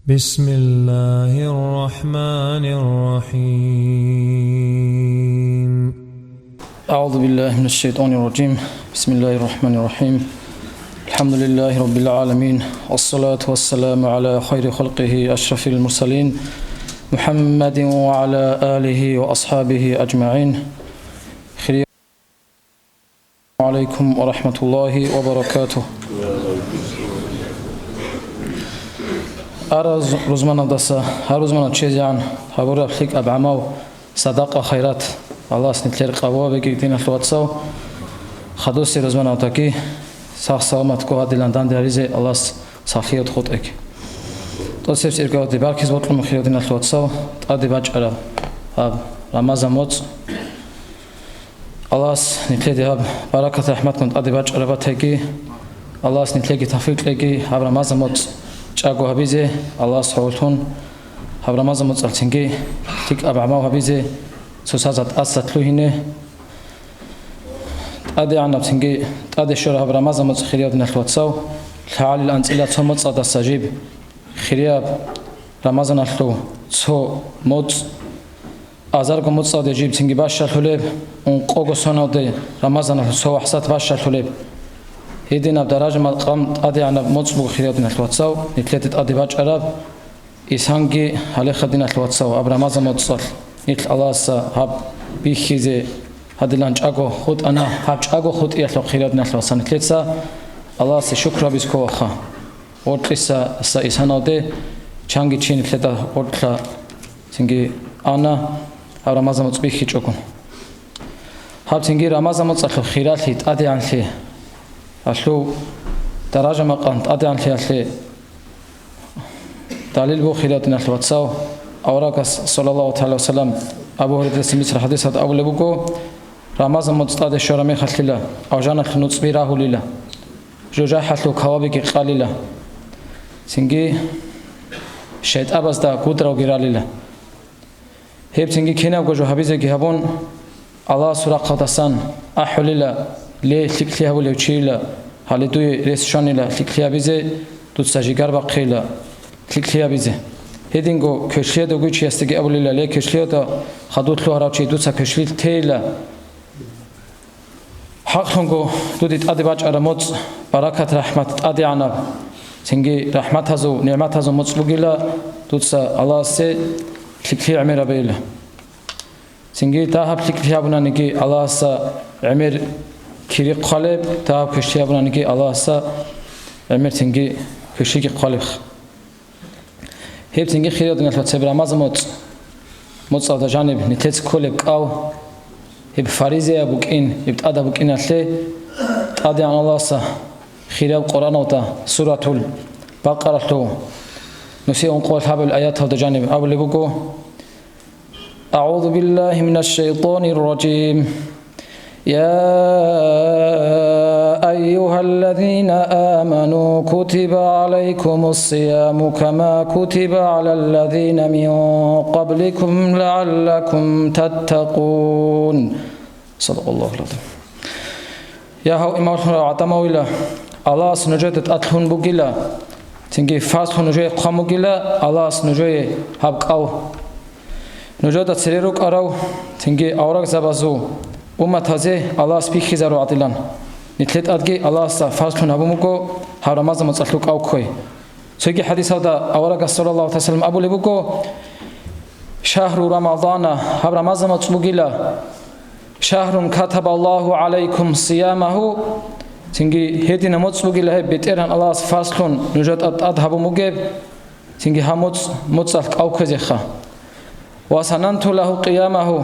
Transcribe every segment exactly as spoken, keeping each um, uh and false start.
بسم الله الرحمن الرحيم. أعوذ بالله من الشيطان الرجيم. بسم الله الرحمن الرحيم. الحمد لله رب العالمين. والصلاة والسلام على خير خلقه أشرف المرسلين محمد وعلى آله وأصحابه أجمعين. عليكم ورحمة الله وبركاته. Араз рузманадаса гьар рузманад чезегӀан гьабураб лъикӀаб гӀамал, садакъа-хайрат, Аллагьас нилъер къабул гьабеги, диналъул вацал, хадусе рузманавдаги сах-саламатго гьадилан данде гьаризе Аллагьас сахлъиялъ хутӀеги. ТӀоцебесеб иргаялде баркиз бокьун, хириял диналъул вацал, тӀаде бачӀараб гьаб Рамазан моцӀ. Аллагьас нилъеде гьаб баракат-рахӀматгун тӀаде бачӀараб батайги, Аллагьас нилъеги тавфикъ кьеги, гьаб Рамазан моцӀ чӀаго гьабизе, Аллагьас гьавуллъун гьаб Рамазан моцӀалъ цинги лъикӀаб гӀамал гьабизе, цоцазда тӀаса лъугьине. ТӀадегӀанаб цинги тӀаде щвараб гьаб Рамазан моцӀ, хириял диналъул вацал, лъагӀалил анцӀила цо моцӀалдаса жиб хирияб Рамазаналъул цо моцӀ, азарго моцӀалде жиб цинги бащалъулеб, ункъого соналде Рамазаналъул цо вахӀсат бащалъулеб. Гьединаб даража-макъам тӀадегӀанаб моцӀ буго, хириял диналъул вацал, нилъеде тӀаде бачӀараб. Исанги гьалеха, диналъул вацал, гьаб Рамазан моцӀалъ нилъ Аллагьасда гьаб бихьизе гьадилан чӀаго хутӀана, гьаб чӀаго хутӀиялъухъ, хириял диналъул вацал, нилъеца Аллагьасе шукр гьабиз кколаха. Гъоркьиса исаналде чанги чи нилъеда гъоркьа цинги ана, гьаб Рамазан моцӀ бихьичӀого. Гьаб цинги Рамазан моцӀалъул хиралъи, тӀадегӀанлъи, гьалъул даража-макъам тӀадегӀанлъиялъе далил буго, хириял диналъул вацал, аварагас, саллаллагьу тагӀала ва саллам, Абу Гьурайралъул бицараб хӀадисалда абулеб буго: «Рамазан моцӀ тӀаде щвараб мехалъила, алжаналъул нуцӀби рагьулила, жужахӀалъул кавабиги къалила, цинги шайтӀабазда гудравги ралила». Гьеб цинги кинабго жо гьабизеги гьабун, Аллагьасул рахъалдасан ахӀулила: «Ле, лъикӀлъи гьабулев чийила, гьале дуе рес щванила лъикӀлъи гьабизе, дуца жигар бахъейила лъикӀлъи гьабизе». Гьединго квешлъиялда вугев чиясдаги абулила: «Ле, квешлъиялда хадур лъугьарав чи, дуца квешлъи тейила». ХӀакълъунго, дуде тӀаде бачӀараб моцӀ баракат-рахӀмат тӀадегӀанаб, цинги рахӀматазул, нигӀматазул моцӀ бугила, дуца Аллагьасе лъикӀлъи гӀемер гьабейила. Цинги дагьаб лъикӀлъи гьабунаниги, Аллагьасда гӀемер кири хъвалеб, дагьаб квешлъи гьабунаниги, Аллагьасда гӀемер цинги квешлъиги хъвалеб. Гьеб цинги, хириял диналъул вацал, Рамазан моцӀ, моцӀалда жаниб нилъеца кколеб кӀал, гьеб фаризаяб букӀин, гьеб тӀадаб букӀиналъе, тӀадегӀан Аллагьас хириял Къуръаналда, суратул Бакъаралъул нусияб ункъоялъ гьабулел аяталда жаниб абулеб буго: أعوذ بالله من الشيطان الرجيم. يا أيها الذين آمنوا كتب عليكم الصيام كما كتب على الذين من قبلكم لعلكم تتقون. صدق الله العظيم. Я, гьав иман лъурал гӀадамавила, Аллагьас нужеда тӀад лъун бугила, цинги фарзлъун нужее хъван бугила Аллагьас нужее гьаб кӀал. Нужеда цере рукӀарав, цинги аварагзабазул умматазе Аллагьас бихьизарул гӀадилан, нилъе тӀадги Аллагьасда фарзлъун гьабун буго гьаб Рамазан моцӀалъул кӀал кквей. Цоги хӀадисалда аварагас, саллаллагьу гӀалайгьи ва саллам, абулеб буго: «Шагьру Рамазана», гьаб Рамазан моцӀ бугила, «шагьрун катабаллагьу гӀалайкум сиямагьу», цинги гьединаб моцӀ бугила гьеб, БетӀергьан Аллагьас фарзлъун нужеда тӀад гьабун бугеб, цинги гьаб моцӀ, моцӀалъ кӀал кквезеха. «Ва сананту лагьу къиямагьу»,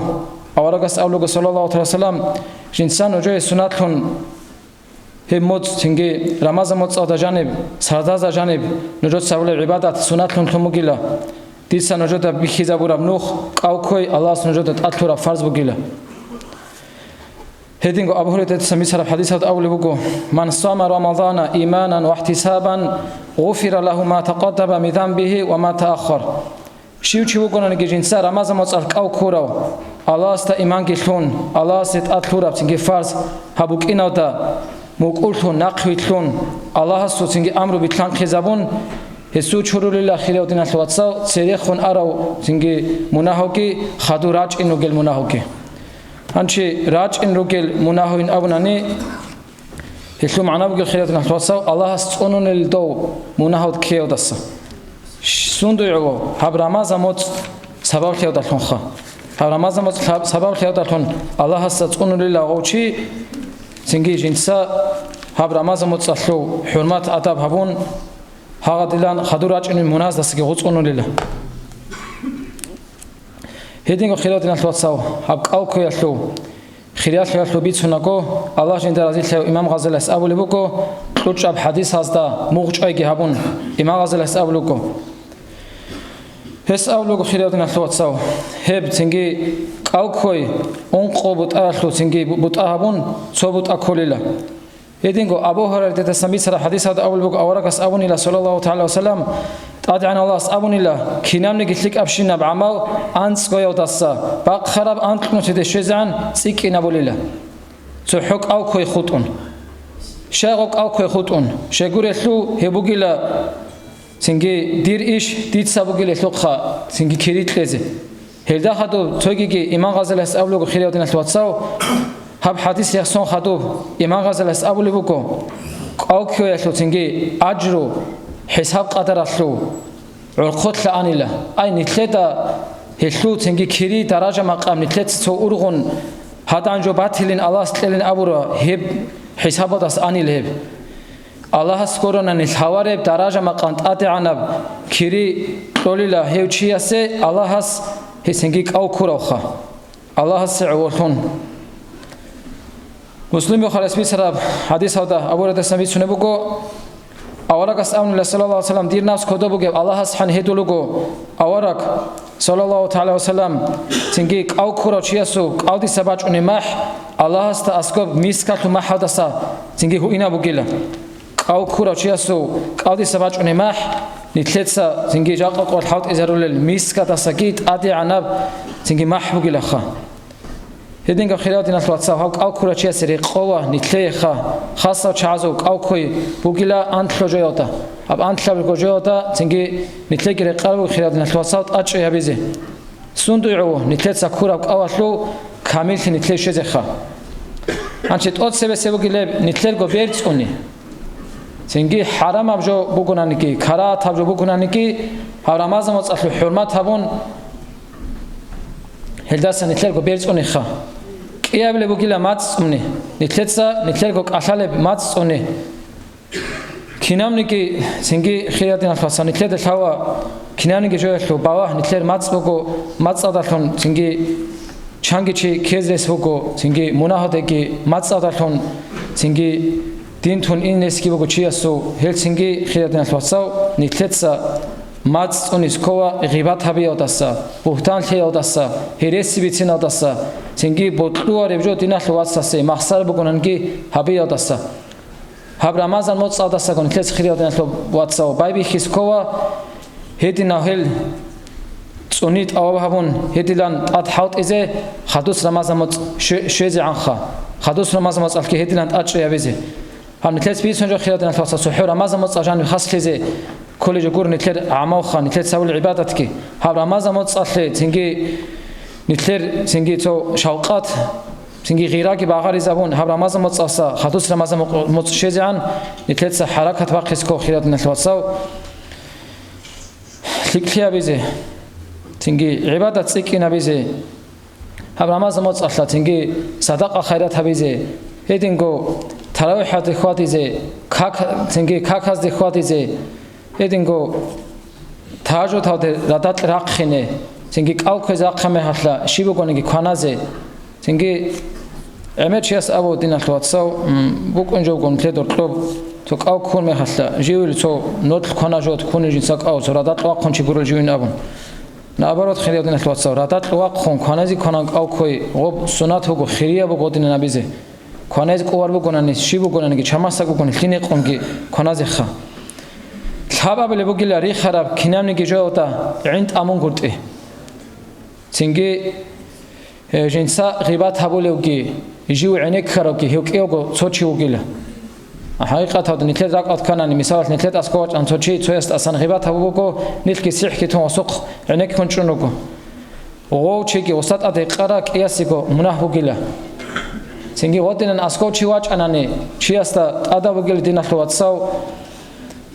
аварагас абулеб буго, саллаллагьу гӀалайгьи ва саллам, жинца нужее суннатлъун гьеб моцӀ, цинги Рамазан моцӀалда жаниб, сардазда жаниб нужеца гьабулеб гӀибадат суннатлъун лъун бугила. Дица нужеда бихьизабураб нух, кӀал кквей Аллагьас нужеда тӀад лъураб фарз бугила. Гьединго Абу Гьурайрацин бицараб хӀадисалда абулеб буго: «Ман сама Рамазана иманан ва ихтисабан, гъуфира лагьу ма такъаддама мин занбигьи ва ма тааххар». Щив чи вугонаниги жинца Рамазан моцӀалъ кӀал ккурав, Аллагьасда иманги лъун, Аллагьасе тӀад лъураб цинги фарз гьаб букӀиналда мукӀурлъун, нахъвилълъун, Аллагьасул цинги амру билълъанхъизабун, Гьесул чурулила, хириял диналъул вацал, церехун арав цинги мунагьуги, хадур рачӀин ругел мунагьуги. Гьанчи рачӀин ругел мунагьуин абунани, гьелъул магӀна бугел, хириял диналъул вацал, Аллагьас цӀунунел дов мунагьал ккеялдаса. Сундуй гӀоло гьаб Рамазан моцӀ сабаблъиялдалъунха. Гьаб Рамазан моцӀ лъаб-, сабаблъиялдалъун Аллагьасда цӀунулила гъов чи, цинги жинца гьаб Рамазан моцӀалъул хӀурмат-адаб гьабун, гьагъадилан хадур рачӀунел муназдасаги гъуцӀунулила. Гьединго, хириял диналъул вацал, гьаб кӀал ккоялъул хириялъулъ бицунаго, Аллагь жинда разилъаяв имам Гъазалияс абулеб буго, кьучӀаб хӀадисазда мугъчӀвайги гьабун, имам Гъазалияс абулеб буго. Гьес абулеб буго, хириял диналъул вацал, гьеб цинги кӀал ккой, ункъо бутӀаялъул цинги бу-, бутӀа гьабун, цо бутӀа кколила. Гьединго Абу Гьурайратидасан бицараб хӀадисалда абулеб буго, аварагас абунила, саллаллагьу тагӀала ва саллам, ТӀадегӀан Аллагьас абунила, кинабниги лъикӀабщинаб гӀамал анцӀгоялдаса бахъараб анкьнусиде щвезегӀан цӀикӀкӀинабулила. ЦохӀо кӀал ккой хутӀун. Щай гъо кӀал ккой хутӀун? Щайгурелъул гьеб бугила, цинги дир иш дица бугилелъулха, цинги кири кьезе. Гьелда хадуб цогиги имам Гъазалияс абулеб буго, хириял диналъул вацал, гьаб хӀадис яхсон хадуб имам Гъазалияс абулеб буго, кӀал ккоялъул цинги ажру хӀисаб-къадаралъул гӀорхъолъа анила. Ай, нилъеда гьелъул цинги кири даража-макъам нилъеца цо ургъун гьадан жо батилин Аллагьас кьелин абура, гьеб хӀисабалдаса анила гьеб. Аллагьас ккоронани лъалареб даража-макъам тӀадегӀанаб кири кьолила гьев чиясе, Аллагьас гьесинги кӀал ккуравха, Аллагьасе гӀололъун. Муслим, Бухарияс бицараб хӀадисалда Абу Гьурайратидасан бицунеб буго, аварагас абунила, саллаллагьу гӀалайгьи ва саллам, дир напс кодоб бугеб Аллагьасухъан гьедулего, авараг, саллаллагьу тагӀала ва саллам, цинги кӀал ккурав чиясул кӀалдиса бачӀунеб махӀ Аллагьасда аскоб мискалъул махӀалдаса цинги гьуинаб бугила. КӀал ккурав чиясул кӀалдиса бачӀунеб махӀ нилъеца цинги жакъа къо хӀалтӀизарулел мискадасаги тӀадегӀанаб цинги махӀ бугилаха. Гьединго, хириял диналъул вацал, гьав кӀал ккурав чиясе рекъола нилъееха, хасав чагӀазул кӀал ккой бугила анлъго жоялда. Гьаб анлъабго жоялда цинги нилъеги рекъараб буго, хириял диналъул вацал, тӀачӀи гьабизе. Сундуй гӀоло нилъеца ккураб кӀалалъул камиллъи нилъее щвезеха. Гьанчи тӀоцебесеб бугилеб нилъерго берцӀуни. Цинги хӀарамаб жо бугонаниги, карагьатаб жо бугонаниги, гьаб Рамазан моцӀалъул хӀурмат гьабун, гьелдаса нилъерго берцӀуниха. КӀиабилеб бугила мацӀ цӀуни, нилъеца нилъерго кӀалъалеб мацӀ цӀуни. Кинабниги цинги, хириял диналъул вацал, нилъеда лъала, кинабниги жоялъул балагь нилъер мацӀ буго, мацӀалдалъун цинги чанги чи ккезе рес буго, цинги мунагьалдеги мацӀалдалъун цинги дин тун инесги буго чиясул, гьел цинги, хириял диналъул вацал, нилъеца мацӀ цӀуни ккола гъибат гьабиялдаса, бугьтан лъеялдаса, гьереси бициналдаса, цинги бокьулареб жо диналъул вацасе махсар бугонаниги гьабиялдаса. Гьаб Рамазан моцӀалдасаго нилъеца, хириял диналъул вацал, байбихьизе ккола, гьединав гьел цӀуни тӀаваб гьабун, гьедилан тӀад хӀалтӀизе, хадус Рамазан моцӀ щве-, щвезегӀанха, хадус Рамазан моцӀалъги гьедилан тӀачӀи гьабизе. Гьаб нилъеца бицун жо, хириял диналъул вацал, цохӀо Рамазан моцӀалъ жаниб хаслъизе кколеб жо гуро нилъер гӀамалха, нилъер цавул гӀибадатги. Гьаб Рамазан моцӀалъе цинги нилъер цинги цо шавкъат, цинги гъираги багъаризабун, гьаб Рамазан моцӀалъа хадус Рамазан мокъ-, моцӀ щвезегӀан нилъеца хӀаракат бахъизе ккола, хириял диналъул вацал. ЛъикӀлъи гьабизе, цинги гӀибадат цӀикӀкӀинабизе, гьаб Рамазан моцӀалъа цинги садакъа-хайрат гьабизе, гьединго таравихӀалде хьвадизе, как-, цинги каказде хьвадизе, гьединго тажуталде радакь рахъине, цинги кӀал кквезе ахъа мехалъа щиб бугониги кваназе, цинги гӀемер чияс абу, диналъул вацал, м, букӀун жо бугон нилъер доркьоб, цо кӀал ккун мехалъа, живил цо нолъ квана жо ккунел жинца кӀал, цо радакь вахъун чи гурел живин абун. Наоборот, хириял диналъул вацал, радакь вахъун кваназе кванан кӀал ккой, гъоб сунат буго, хирияб буго гъодинан абизе. Кваназе кӀувар бугонани, щиб бугонаниги, чамасаг бугони, лъинекъунги кваназеха. Лъабабилеб бугила рихараб кинабниги жоялда гӀин тӀамунгутӀи. Цинги, э, жинца гъибат гьабулевги, жив гӀенеккарабги гьев кӀиявго цо чи вугила. ХӀакъикъаталда нилъер ракӀалде кканани, мисалалъ, нилъер аскӀов вачӀан цо чи цоясда асан гъибат гьабуго, нилъги сихӀги тун гъосухъ гӀенеккун чӀун руго. Гъов чиги гъосда тӀад гьекъарав кӀиясего мунагь бугила. Цинги гъодинан аскӀов чи вачӀанани, чиясда тӀадаб бугила, диналъул вацал,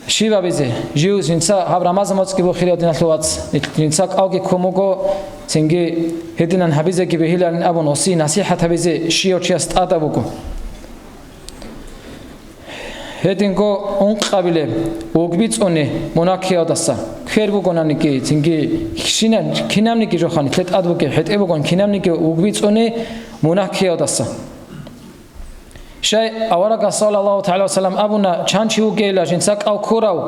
щиб абизе, жив жинца гьаб Рамазан моцӀги бухирав, диналъул вац, жинца кӀалги ккун буго, цинги гьединан гьабизеги бегьиларин абун гъосие насихӀат гьабизе щияв чияс тӀадаб буго. Гьединго ункъабилеб, вугби цӀуни мунагьалдаса квер бугонаниги, цинги щина-, кинабниги жоха нилъер тӀад бугеб хӀетӀе бугон, кинабниги вугби цӀуни мунагьалдаса. Щай аварагас, саллаллагьу тагӀала ва саллам, абуна, чан чи вугейила жинца кӀал ккурав,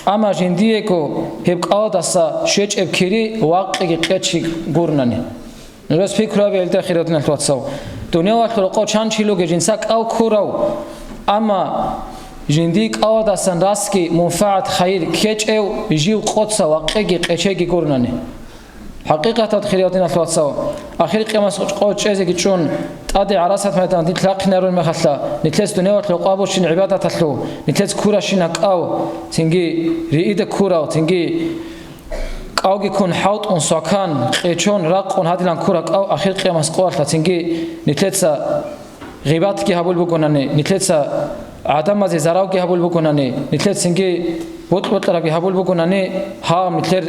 амма жиндиего гьеб кӀалдаса щвечӀеб кири вакъиги къечги гурнани. Нужес пикру гьабе гьелда, хириял диналъул вацал. Дуниялалъул рокъов чан чи вугев жинца кӀал ккурав, амма жиндие кӀалдасан расги мунфагӀат, хайир ккечӀев жив къоца вакъиги къечеги гурнани. ХӀакъикъаталда, хириял диналъул вацал, ахир къиямас къо чӀезеги чӀун, тӀаде гӀарасат майдан дилъ рахъинарун мехалъа, нилъец дуниялалъул къвабурщин гӀибадаталъул, нилъец ккуращина кӀал, цинги риида ккурав, цинги кӀалги ккун хӀалтӀун, свакан, къечон, ракъун гьадилан ккура кӀал ахир къиямас къоялъа, цинги нилъеца гъибатги гьабул бугонани, нилъеца гӀадамазе заравги гьабул бугонани, нилъецинги бутӀ-бутӀарабги гьабул бугонани, гьаб нилъер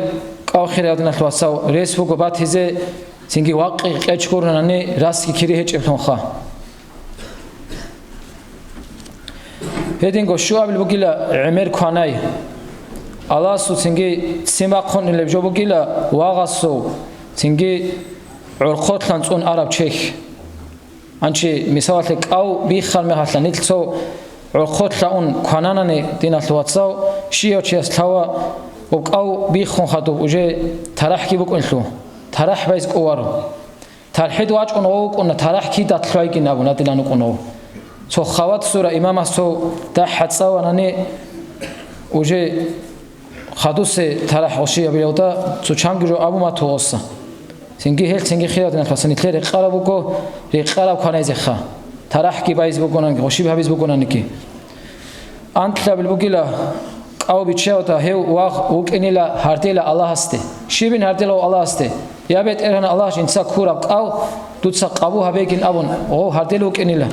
кӀал, хириял диналъул вацал, рес буго батизе, цинги вакъи къеч гурнани, расги кири гьечӀеблъунха. Гьединго щуабил бугила гӀемер кванай. Аллагьасул цинги ццин бахъунилеб жо бугила вагъасул, цинги гӀорхъолъан цӀун араб чехь. Анчи, мисалалъе, кӀал биххал мехалъа, нилъ цо гӀорхъолъа ун квананани, диналъул вацал, щияв чияс лъава, ва кӀал биххун хадуб уже тарахӀги букӀунлъу, тарахӀ байз кӀуваро. ТархӀид вачӀун гъов вукӀуна, тарахӀ кида лъвайгин абун гьадилан вукӀун гъов. Цо хават сура имамас цо дагь гьацӀаванани, уже хадусе тарахӀ гъошиябиялда цо чанги жо абун батугъоса. Цинги гьел цинги, хириял диналъул вацал, нилъер рекъараб буго, рекъараб кванайзеха. ТарахӀги байз бугонаниги, гъошиб гьабиз бугонаниги. Анлъабил бугила, кӀав биччаявда гьев вагъ вукӀинила гьардила Аллагьасде. Щибин гьардила Аллагьасде? Я БетӀергьан Аллагь, жинца ккураб кӀал дуца къабул гьабегин абун, гъов гьардил вукӀинила.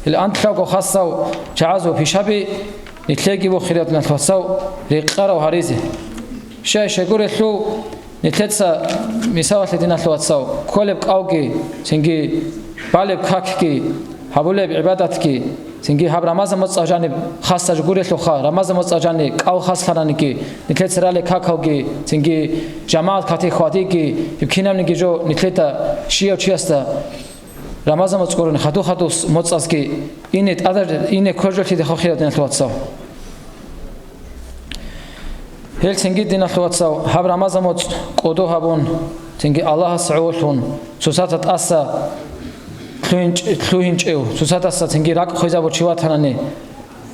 Ил анлъабго хасав чагӀазул пишаби, нилъеги ву, хириял диналъул вацал, рекъарав гьаризе. Щай щегурелъул, нилъеца, мисалалъе, диналъул вацал, кколеб кӀалги, цинги балеб какги, гьабулеб гӀибадатги, цинги гьаб Рамазан моцӀалъ жаниб хасса жо гурелъулха, Рамазан моцӀалъ жани кӀал хаслъараниги, нилъеца ралел какалги, цинги жамагӀат катек хвадиги, гьеб кинабниги жо нилъеда щияв чиясда Рамазан моцӀ гурони, хадур-хадур моцӀазги ине тӀадар-, ине кквежолъидехъо, хириял диналъул вацал. Гьел цинги, диналъул вацал, гьаб Рамазан моцӀ кӀодо гьабун, цинги Аллагьас гӀолъун, цоцазда тӀаса лъугьинч-, лъугьинчӀев, цоцаздаса цинги ракӀ хвезабурчи ватанани,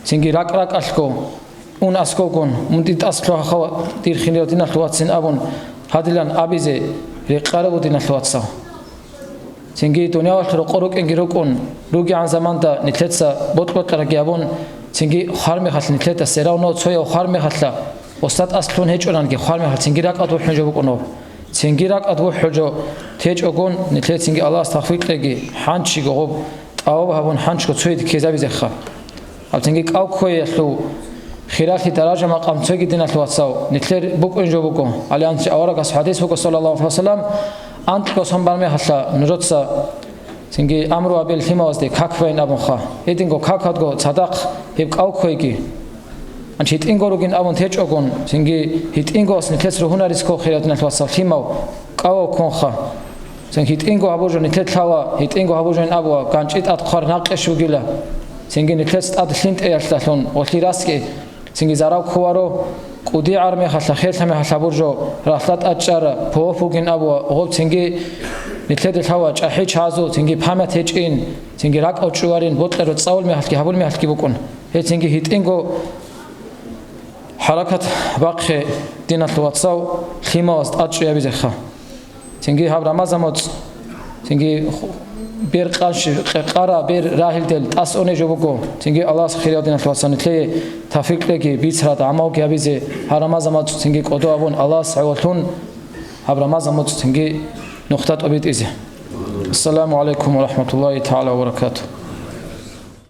цинги ракӀ-ракӀалъго ун аскӀовгун, мун дир тӀаса лъугьа-, хав, дир хириял диналъул вацин абун, гьадилан абизе рекъараб буго, диналъул вацал. Цинги дуниялалъул рокъор рукӀинги рукӀун, ругегӀан заманда нилъеца бокьа-бокьарабги гьабун, цинги хвармехалъ нилъеда всё равно цояв хвармехалъа, остатӀас лъун гьечӀониги хвармехалъ цинги ракӀалде вухӀун жо букӀунеб. Цинги ракӀалде вухӀул жо течӀогун, нилъее цинги Аллагьас тавфикъ кьеги, хӀанчиго гъоб тӀаваб гьабун, хӀанчго цояде ккезабизеха. Гьаб цинги кӀал кквеялъул хиралъи даража-макъам цоги, диналъул вацал, нилъер букӀун жо буго. Гьале анцӀи аварагас хӀадис буго, саллаллагьу гӀалайгьи ва саллам, анкьго сон бармехалъа нужеца цинги амру гьабе лъималазде как баин абунха. Гьединго какалдего цадахъ гьеб кӀал кквейги. Анчи гьитӀинго ругин абун течӀогун, цинги гьитӀингояс нилъеца ругьунарисго, хириял диналъул вацал, лъимал кӀавав ккунха. Цинги гьитӀинго гьабур жо нилъеда лъала, гьитӀинго гьабур жо ин абуа, ганчӀи тӀад хъвар накъиш вугила. Цинги нилъеца тӀад лъинтӀеялъалъун гъолъи раскӀи, цинги зарав ккуваро, кӀудигӀар мехалъа, херлъа мехалъ гьабур жо, ралъа тӀад чӀара, пов бугин абуа, гъоб цинги нилъеда лъала чӀахӀи чазу, цинги память гьечӀин, цинги ракӀал чӀуарин, бокьараб цӀалул мехалъги гьабул мехалъги букӀун. Гьеб цинги гьитӀинго хӀаракат бахъе, диналъул вацал, лъималаз тӀад чӀуябизеха. Цинги гьаб Рамазан моцӀ, цинги ху-, бер къанщи-, къе-, къара бер рагьилдал тӀаса уней жо буго. Цинги Аллагьас, хириял диналъул вацал, нилъее тавфикъ кьеги, бицарал гӀамалги гьабизе, гьаб Рамазан моцӀ цинги кӀодо абун, Аллагьас гӀоло гьаб Рамазан моцӀ цинги нухда тӀобитӀизе. Ассаламу гӀалайкум ва рахӀматуллагьи тагӀала ва баракатугь.